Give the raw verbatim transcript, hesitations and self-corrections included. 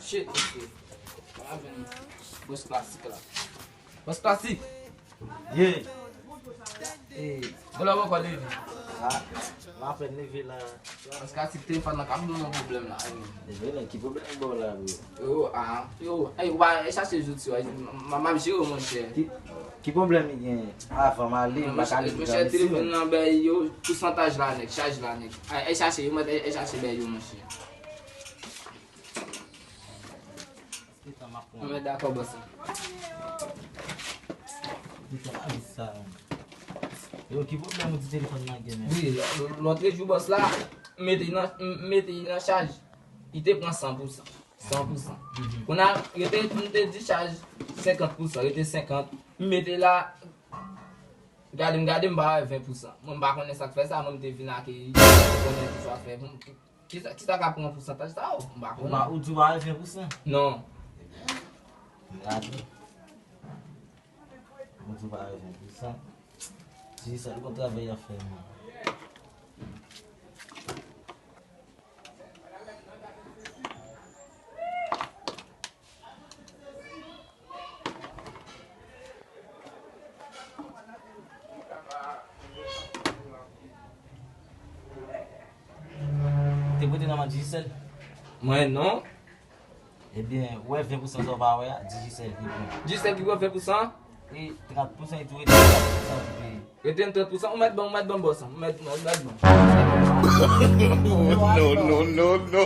Shit, mesye. Mwen ap jwenn bòs klasik la. Bòs klasik! Ye! Ey, bon, lè w poko leve. Ah, m apèn leve la. Bòs klasik, telefòn nan k ap ban mwen pwoblèm la, wi. Leve la, ki pwoblèm ba w la, bro? Yo, ah, yo, ey, w pa al chache jodi swa, m, m, m ap jere w, monchè. Ki, ki pwoblèm li gen? Avan m ale, m pa ka leve. Monchè, telefòn nan bay yo, pousantaj la nèt, chaj la nèt. Ay, ay chache yo, mwen, ay, ay chache bay yo, monchè. Mwen dakò, bòs la. Yo, ki pwoblèm ou di telefòn nan gen, men? Wi, lò-, lòt jou, bòs la, m mete nan, m mete nan chaj. Li te pran san pousan. San pousan. Kounye a, yo te, m te di chaj senkant pousan, rete senkant. M mete la, gade m, gade m pa wè ven pousan. Mwen, m pa konnen sa k fè sa, mwen, m te vin akeyi. M konnen ki sa fè. Kisa, kisa k ap pran pousantaj sa yo? M pa konnen. Ou pa, ou di w pa wè ven pousan? Non. Gade. Ou di w pa wè ven pousan. Ti sa, li konn travay y ap fè, man. Ou te prete nan men Digicel? Mwen, non. Ebyen, ou wè ven pousan sa w pa wè a, Digicel ki pran. Digicel ki pran ven pousan? E trant pousan, e tou rete trant pousan pou peye. Rete trant pousan, ou mèt ban, ou mèt ban bòs lan, ou mèt, ou mèt ban. No, no, no, no.